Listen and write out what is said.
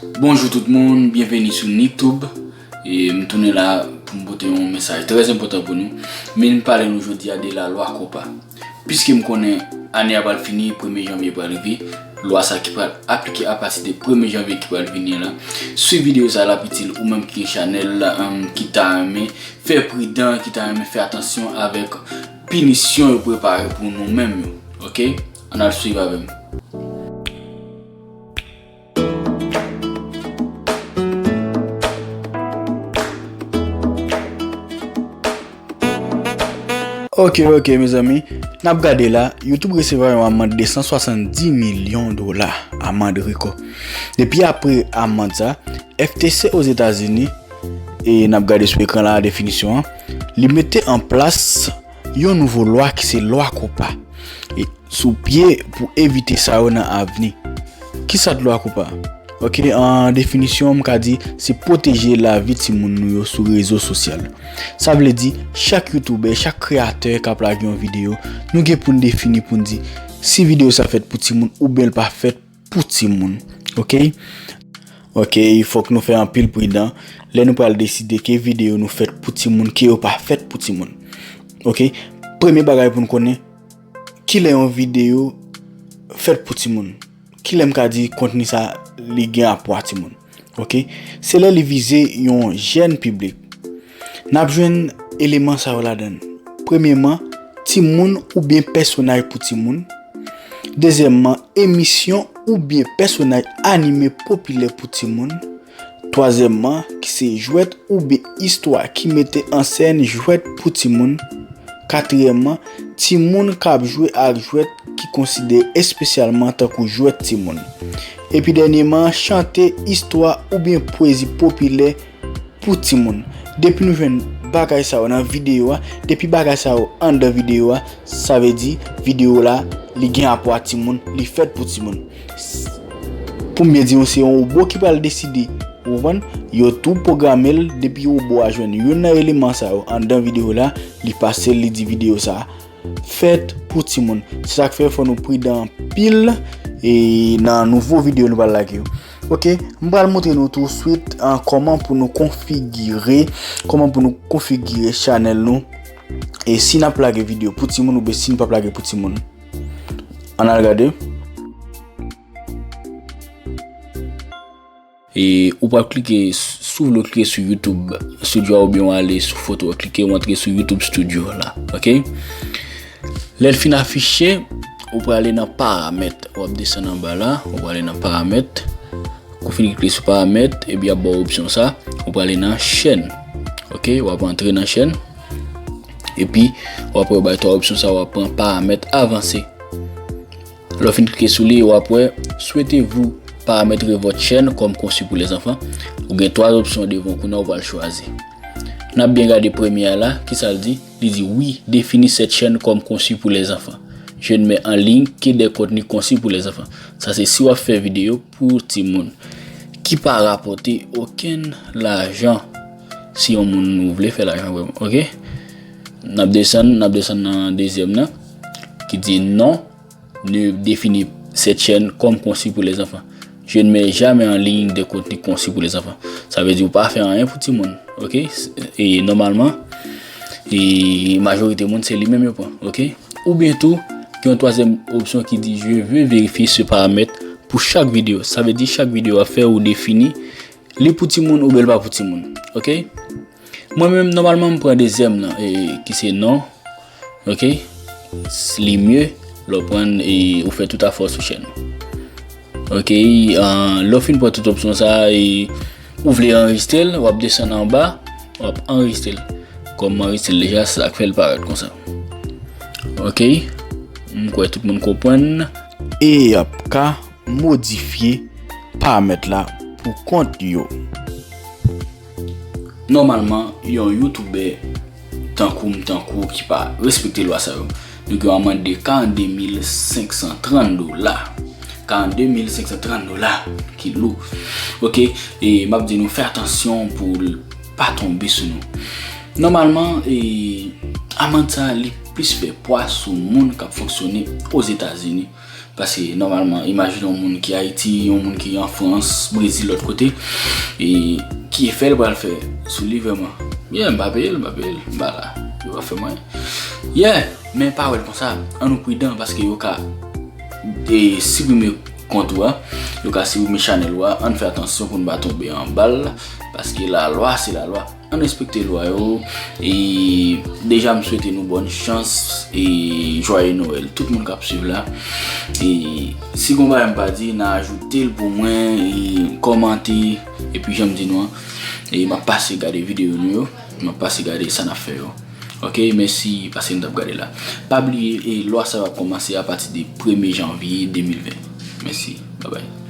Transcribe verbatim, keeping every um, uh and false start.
Bonjou tout moun, byenveni sou Nitube. E m tounen la pou m pote yon mesaj trè enpòtan pou nou. Men m pale nou jodi a de la lwa COPPA. Piske m konnen ane a pral fini, premye janvye pral rive, lwa sa ki pral aplike apati de premye janvye ki pral vini la. Swiv videyo sa l ap itil ou menm ki gen chanèl la, um, ki ta renmen fè pridan, ki ta renmen fè atansyon avèk pinisyon yo prepare pou nou menm yo. Oke? Ann al swiv avè m. Oke, oke, mezanmi. N ap gade la, YouTube resevwa yon amann de san swasanndis milyon dola, amann rekò. Depi apre amann sa, F T C Ozetazini, e n ap gade sou ekran la definisyon an, li mete an plas yon nouvo lwa ki se lwa COPPA. E sou pye pou evite sa yo nan avni. Kisa k lwa COPPA? Oke, an definisyon, m ka di se pwoteje lavi timoun nou yo sou rezo sosyal. Sa vle di, chak youtubè, chak kreyatè k ap lage yon videyo, nou gen pou n defini pou n di si videyo sa fèt pou timoun oubyen l pa fèt pou timoun. Oke? Oke, fòk nou fè anpil pridan lè nou pral deside ke videyo nou fèt pou timoun, ke yo pa fèt pou timoun. Oke? Premye bagay pou n konnen, kilè yon videyo fèt pou timoun? Kilè m ka di kontni sa li gen apwa timoun? Oke? Se lè li vize yon jèn piblik. N ap jwenn eleman sa yo ladan l. Premyeman, timoun oubyen pèsonaj pou timoun. Dezyèmman, emisyon oubyen pèsonaj anime popilè pou timoun. Twazyèmman, ki se jwèt oubyen istwa ki mete an sèn jwèt pou timoun. Katriyèmman, timoun k ap jwe ak jwèt ki konsidere espesyalman tankou jwèt timoun. Epi dènyèman, chante, istwa oubyen pwezi popilè pou timoun. Depi nou jwenn bagay sa yo nan videyo a, depi bagay sa yo anndan videyo a, sa vle di videyo la, li gen apwa timoun, li fèt pou timoun. Pou m byen di nou, se yon wobo ki pral deside, ou konprann? Yo tou pwograme l, depi wobo a jwenn youn nan eleman sa yo anndan videyo la, li pase l, li di videyo sa fèt pou timoun. Se sa k fè fò nou pridan anpil e nan nouvo videyo nou pral lage yo. Oke, m pral montre nou tou swit, ah, kòman pou nou konfigire, kòman pou nou konfigire chanèl nou. E si n ap lage videyo pou timoun oubyen si n p ap lage pou timoun. Ann al gade. E ou pral klike, si w vle w klike sou YouTube Studio a oubyen w ale sou foto, w klike, w antre sou YouTube Studio la, oke? Lè l fin afiche, ou prale nan paramèt, w ap desann anba la, ou prale nan paramèt. Kou w fin klike sou paramèt, epi y ap ba w opsyon sa, ou prale nan chèn. Oke, w ap antre nan chèn. Epi, w ap wè bay twa opsyon sa, w ap pran paramèt avanse. Lè w fin klike sou li, w ap wè, souhaitez-vous paramétrer votre chaîne comme conçue pour les enfants? Ou gen twa opsyon devan w, kounye a w pral chwazi. N ap byen gade premye a la, kisa l di? Li di, oui, définis cette chaîne comme conçue pour les enfants. Je ne mets en ligne que des contenus conçus pour les enfants. Sa se si w ap fè videyo pou timoun. Ki pa rapòte okenn lajan. Si yon moun ou vle fè lajan vrèman, oke? N ap desann, n ap desann nan dezyèm nan, ki di non, ne définis cette chaîne comme conçue pour les enfants. Je ne mets jamais en ligne de contenu conçu pour les enfants. Sa vle di ou pa fè anyen pou timoun, oke? E nòmalman, e majorite moun se li menm yo pran, oke? Oubyen tou, gen yon twazyèm opsyon ki di, je veux vérifier ce paramètre pour chaque vidéo. Sa vle di chak videyo w ap fè ou defini li pou timoun oubyen l pa pou timoun, oke? Mwen menm, nòmalman, m pran dezyèm nan, e, ki se non. Oke? Li mye lè w pran e ou fè tout afè w sou chèn ou. Oke, ah, lè w fin pran tout opsyon sa a, e ou vle anrejistre l, w ap desann anba, w ap anrejistre l. Kòm m anrejistre l deja, se sa k fè l parèt konsa. Oke? M kwè tout moun konprann. E y ap ka modifye paramèt la pou kont yo. Nòmalman, yon youtubè tankou m, tankou w ki pa respekte lwa sa yo, nou gen yon amann de karannde mil senk san trant dola. Karannde mil senk san trant dola, ki lou. Oke, e m ap di nou fè atansyon pou l pa tonbe sou nou. Nòmalman, e, amann sa a, li plis fè pwa sou moun k ap fonksyone Ozetazini. Paske nòmalman, imajine yon moun ki Ayiti, yon moun ki an Frans, Brezil, lòt kote, e ki efè l pral fè sou li vrèman? Yeah, m pa peye l, m pa peye l, m pa la. Yo pa fè mwen. Yeah, men pa wè l konsa. Ann nou pridan paske yo ka e, siprime kont ou a, yo ka siprime chanèl ou a. Ann fè atansyon pou n pa tonbe anba l, paske lalwa se lalwa. Ann respekte lwa yo. E deja m swete nou bòn chans e jwaye Nwèl tout moun k ap swiv la. E si gon bagay m pa di, n a ajoute l pou mwen, e kòmante, epi jan m di nou an, e m ap pase gade videyo nou yo, m ap pase gade sa n ap fè yo. Ok, mèsi paske n t ap gade la. Pa bliye, e lwa sa yo ap kòmanse apati de premye janvye de mil ven. Mèsi, babay.